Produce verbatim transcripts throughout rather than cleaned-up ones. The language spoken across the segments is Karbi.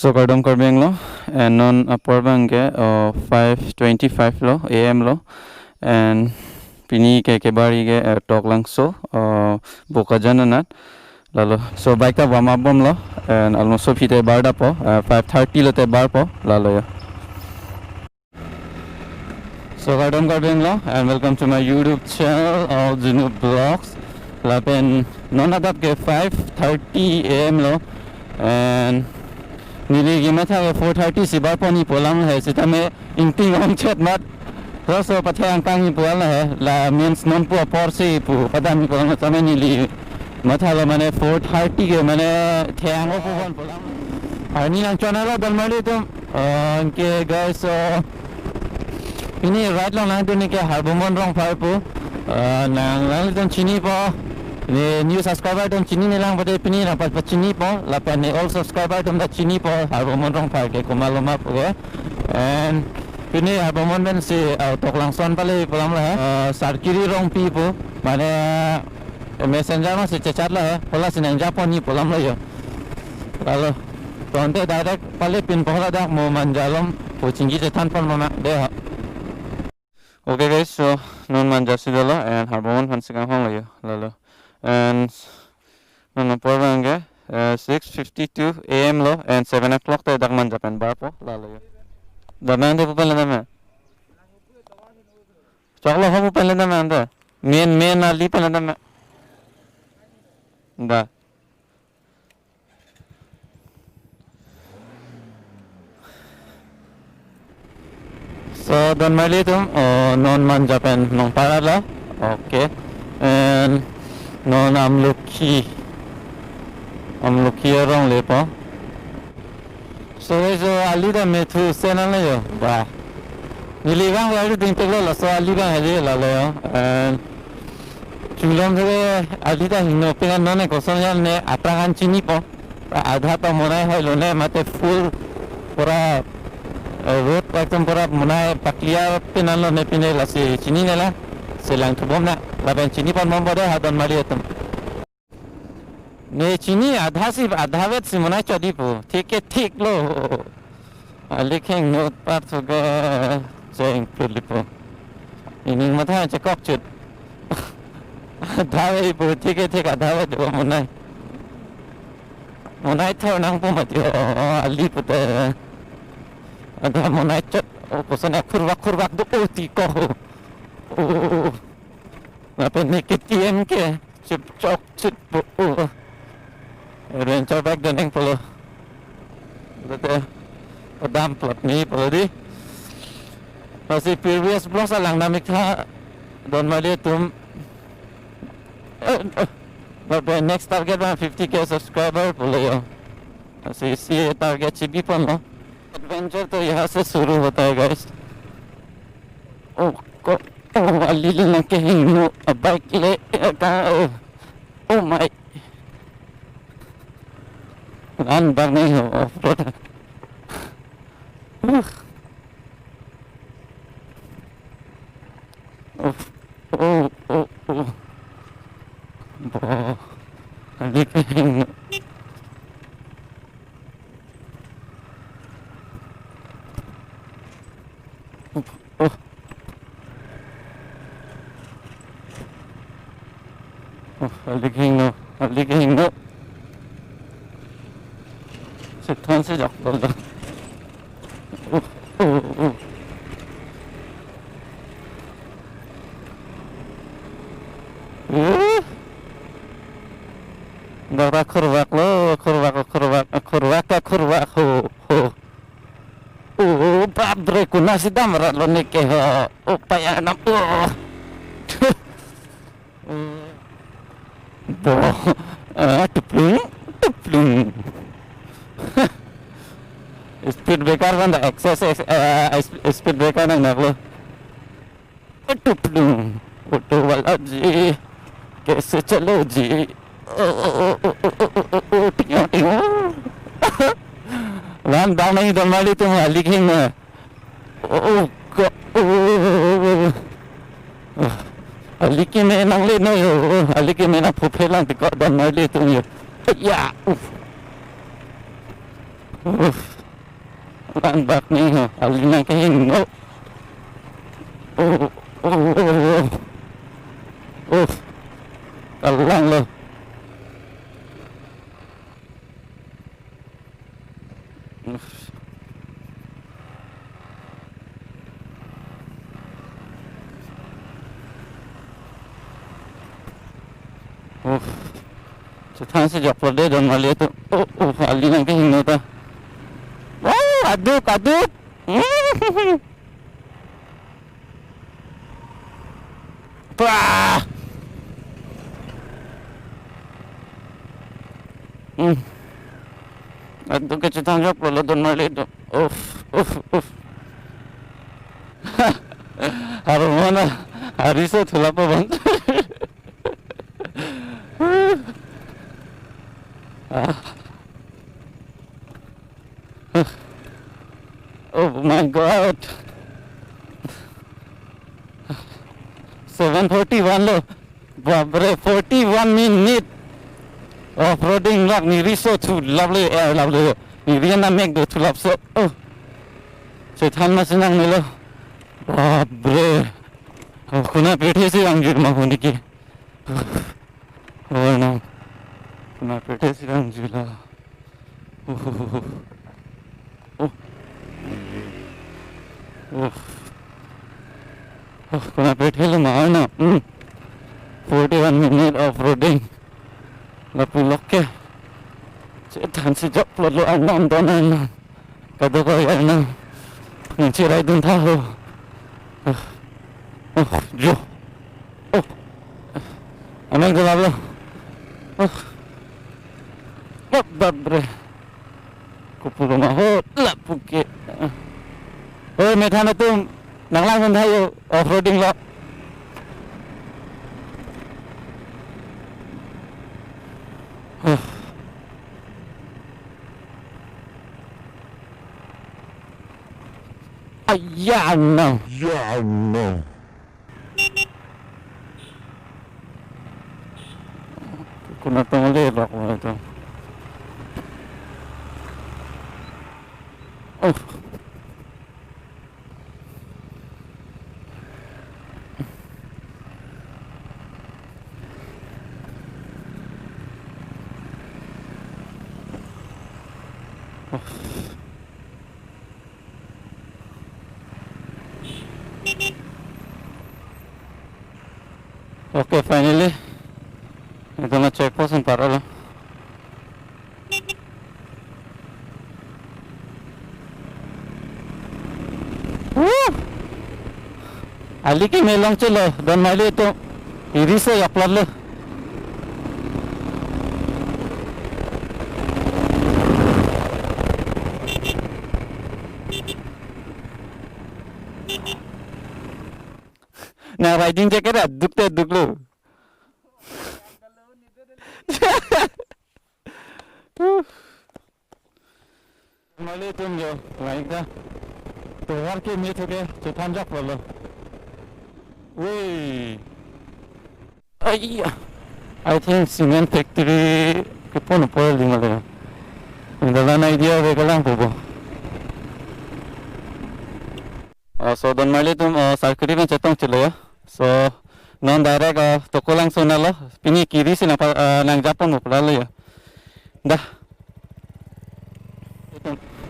So kardom Karbi Anglong, and non apor abang ke, uh, five twenty-five lo, A M lo, and pini ke kebari ke, uh, Toklangso, uh, Bokajan anat, lalo. So bike ta warm up bomlo, and almost so phite bar dapo, uh, five thirty lote barpo, lalo ya. So kardom Karbi Anglong, and welcome to my YouTube channel, All Jinu Vlogs. Lapen non adap ke five thirty A M lo, and neli kematha ke four thirty si barpo ni pu alam he, sitame ingting ongchet mat. So, so pathe angkang ni pu alam he, la means non pu apor si pu padam ni pu alam, sitame neli mathalo mane four thirty ke mane theng-o pu bon pu alam. Arni nangchonlo Donmali atum. Uh, anke guys, so pini ride along nangdun ke Harbomon Rongphar pu. Uh, nang, nanglitum chinipo. Ne new subscriber atum chinine lang pute pini nangpa, pachinipo. Lapen ne old subscriber atum ta chinipo Harbomon Rongphar ke komatlo ma pu ke. And pini Harbomon pen si, uh, Toklangso an pale pu alam la, uh, Sarkiri Rongpi pu. Mane Messenger ma si chechat la he, hala si nangjapo ni pu alam lo yo. Lalo, tonte direct pale pinpo, hala dak mo Manja along pu chingki chethan pon mama de ha. Okay guys, so non Manja si dolo and Harbomon aphan si kanghong lo yo, lalo. And non apor abang ke, uh, six fifty-two A M lo and seven o'clock te dak Manja pen barpo, lalo yo. Dak nang de pu pen le dam he. Choklo ho pu pen le dam he ante. Main, main ali pen le dam he. Da. So Donmali atum, oh, non Manja pen nangpar lo. Okay. And non Amlokhi, Amlokhi arong lepo. So, so ali ta methu se nang yo. Ba. Neli abang ali ding teklo, laso ali abang ali lalo yo. And chulom se ali ta hingno, penang non ne koson ya ne aphrang an chinipo. Adha ta monai hoi lo ne, mate full pura, eh, road ekdom pura monai paklia penang lo ne, pine lasi chinine lang. Selang thubom na, lapen chini pon bompo de ha Donmali atum. Ne chini adha si, adha vet si monai chot di pu. Thik ke thik lo. Ali kheng not par so ke cheng puli pu. Ining matha chekok chut. Adha vet pu, thik ke thik adha vet pu monai. Monai thor nangpo mati o, ali pute. Adha monai chot, o koson akhurvak khurvak do o ti ko. O. Lapen ne K T M ke chip chok chip po. Adventure bike doneng pulo. Lote padam plot ni pulo di. Lasi previous vlogs along nangmik tha Donmali atum. Eh, eh. Lapen next target abang fifty K subscriber pulo yo. Lasi isi target chibi ponlo. Adventure to yahan se shuru hota hai guys. Oh, ko, oh, ali le nangkehingno, bike le, eh, ka, oh, oh my. Lan bang nahi ho, off road. Uh. Oh, oh, oh, oh. Bo, ali kehingno. Oh. Oh, ali kehingno, ali kehingno. Sethon si jak dolo. Oh, oh, oh. Uh. Dora khurvak lo, khurvak, khurvak, khurvak, khurvak ho, ho. Oh, bapre, konatsi damra lo neke ho. Oh, payang nam. Oh. Bo, ah, tuplung, tuplung. Speed breaker kan da excess, ex-, eh, speed breaker nang nak lo. Tuplung. Auto wala ji, kaise chalo ji. Oh, oh, oh, oh, oh, oh, oh, oh, tingyo, tingyo. Lan bang nahi Donmali atum, ali kehingno. Oh, oh, ko, oh, oh, oh, oh, oh. Oh, ali keme nangle no yo. Oh, ali keme nangphuphe lang ti ko Donmali atum yo. Ya, uh. Uff. Lang bak ni ho, aling nangkehingno. Oh, oh, oh, oh. Uff. Kalang lo. Uff. Oh, chethan si joklo de don marli atum. Oh, oh, aling nangkehingno ta. Oh, aduk, aduk. Wah! Hmm. Aduk ke chethan joklo don marli atum. Uff, uff, uff. Harmona, hariso thulap abang. Ah. Oh my God. Seven forty-one lo. Bapre, forty-one minute. Off-roading lak ni riso thulap le, eh, lap le. Ni rian na mek do thulap so. Oh. Chethan masi nangnelo. Bapre. Oh, konat pethe si ang jur ma huni ke. Oh, no. Konat pethe si ang jur la. Oh, oh, oh, oh. Oh. Oh. Oh, konat pethe lo ma na. Hmm. Forty-one minute off-roading. Lapu lok ke. Chethan si joklo arnam don arnam. Kadokave arnam. Nangcheraidun tha ho. Oh. Oh, jo. Oh. Amek do lap lo. Oh. Oh, bapre. Kopulo ma ho, lapu ke. Oh, methan atum, nanglang hon tha yo, off-roading lo. Huh. Aya, no. Ya, no. Konat tong le lok lo atum. Oh. Oh. Okay, finally. Itum check post an par-olo. Woo! Ali keme longchelo, don marli atum. Iri so yaplot lo. Na riding jacket aduk te aduk lo. Mali tum jo, laik ta. Tovar ke me thoke, chethan joklo. Wei. Aiya. I think cement factory kepon upor lima le. Dalan idea ave kelang pupo. Oh, so don marli atum, oh, Sarkiri pen chetongchelo ya. So, non direct, uh, Tokolangso nalo, pini kiri si nangpa-, uh, nangjapon mo pulalo ya. Dah.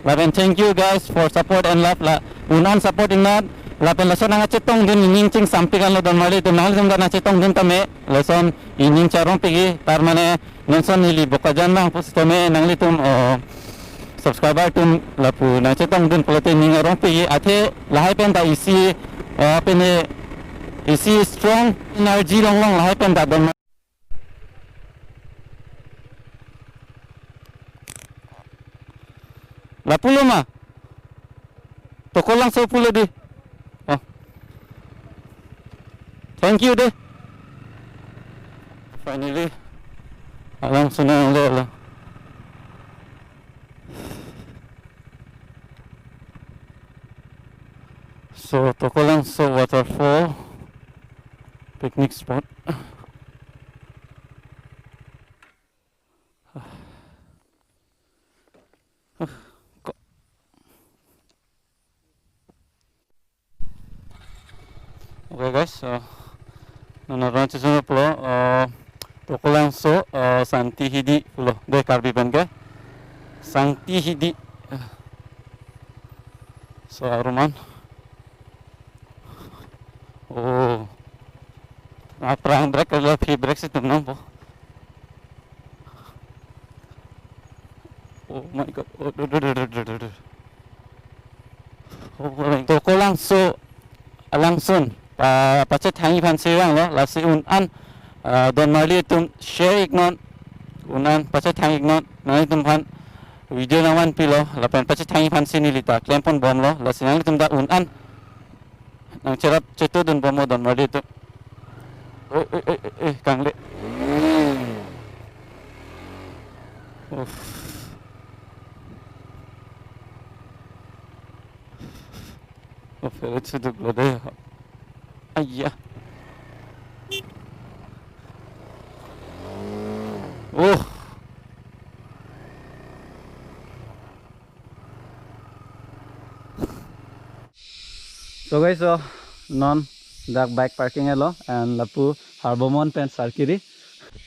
Lapen thank you guys for support and love la. Unan support inat. Lapen lason nangchetongdun ining chingsampik anlo don marli atum, nanglitum ta nangchetongdun tame. Lason ining charong pigi, tar mane non son neli Bokajan bang pusitame nanglitum, oh, subscriber atum lapu nangchetongdun pulote ning arong pigi, athe lahai pen ta isi, oh, pene isi strong energy longlong lahai pen ta don. Lapulo ma? Tokolangso pulo di. Oh. Thank you de. Finally, alangso nanglelo. So, Tokolangso waterfall, picnic spot. Guys, uh, non arong chesung pulo, uh, Tokolangso, uh, Sangti Hidi pulo. Dei Karbi pen ke Sangti Hidi. So, aruman. Oh. Aphrang brake lo, phi brake si tum nangpo. Oh my God. Oh, do, do, do. Oh, Tokolangso alangsun pa, pachethang-i aphan si vanglo, lasi un-an, ah, donmarli atum share iknon, un-an pachethang iknon, nanglitum aphan video nangvanpilo, lapen pachethang-i aphan si neli ta klempon bomlo, lasi nanglitum ta un-an nangcherap chetudun bomlo donmarli atum. Eh, eh, eh, eh, eh, kangle. Uff. Oh, feret seduk lo dei. Aiya. Oh. So guys, so non dak bike parking-etlo and lapu Harbomon pen Sarkiri.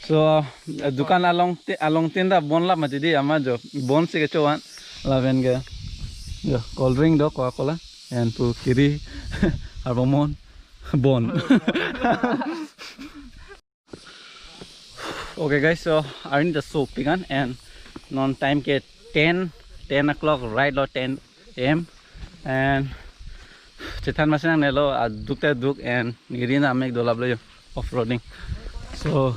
So, eh, dukan along ti-, along tin ta bon lap mati dei, ama jo bon si kechovan lapen ke jo cold drink do, Coca-Cola, and pu kiri Harbomon bon. Okay guys, so arni ta sopik an and non time ke ten, ten o'clock right lo, ten A M and chethan masi nangnelo, aduk ta duk and neli ri na mek dolap lo jo off-roading. So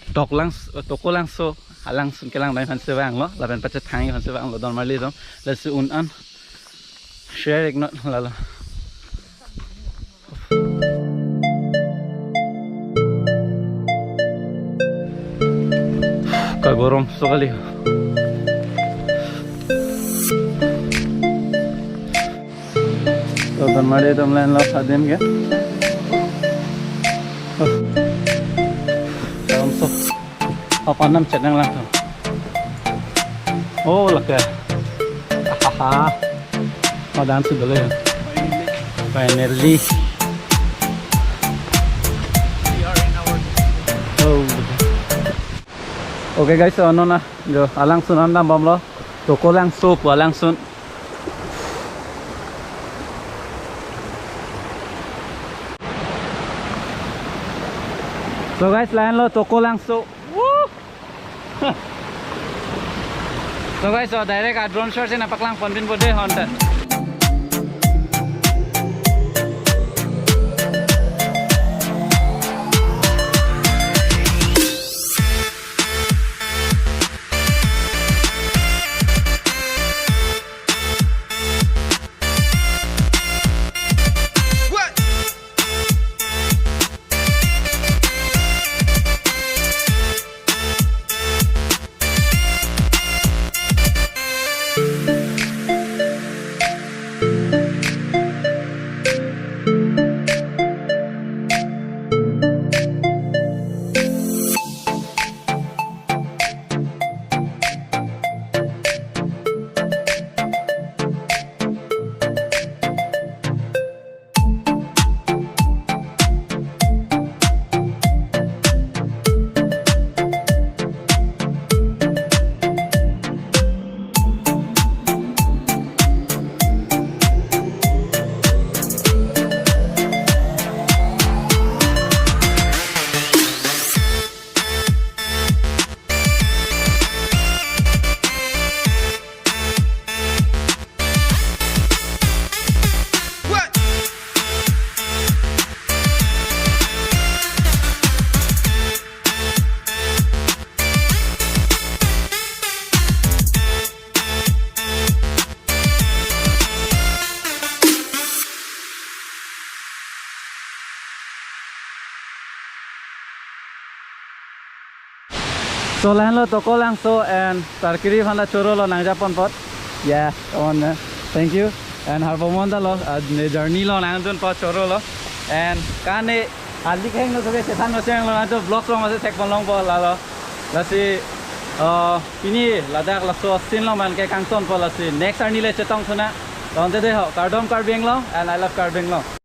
Toklang, Tokolangso alangsun kelang dai aphan si vanglo, lapen pachethang-i aphan si vanglo donmarli atum, lasi un-an share iknon lalo. Kagorom so kali. So, donmarli atum line lo adim ke. Oh. Kagorom so. Papanam chedang lang to. Oh, lake. Hahaha. Madan sudah ya. Finally. Oh. Okay guys, so non na jo alangsun an dambomlo. Tokolangso pu alangsun. So guys, lahenlo Tokolangso. Woo! So guys, so direct a drone shot si nangpaklang ponpinpo dei honta. So lahenlo Tokolangso and Sarkiri aphan ta chorolo nangjapon apot. Yeah, come on, man. Thank you. And Harbomon ta lo, ah, ne journey lo nangdun apot chorolo. And kane alik heng no soke chethan maseng lo, nangtum vlog along masi thekpon longpo lalo. Lasi, uh, pini ladak laso scene along man ke kangtonpo, lasi next arni le chetongthu nang. Tangte dei ho, kardom Karbi Anglong and I love Karbi Anglong.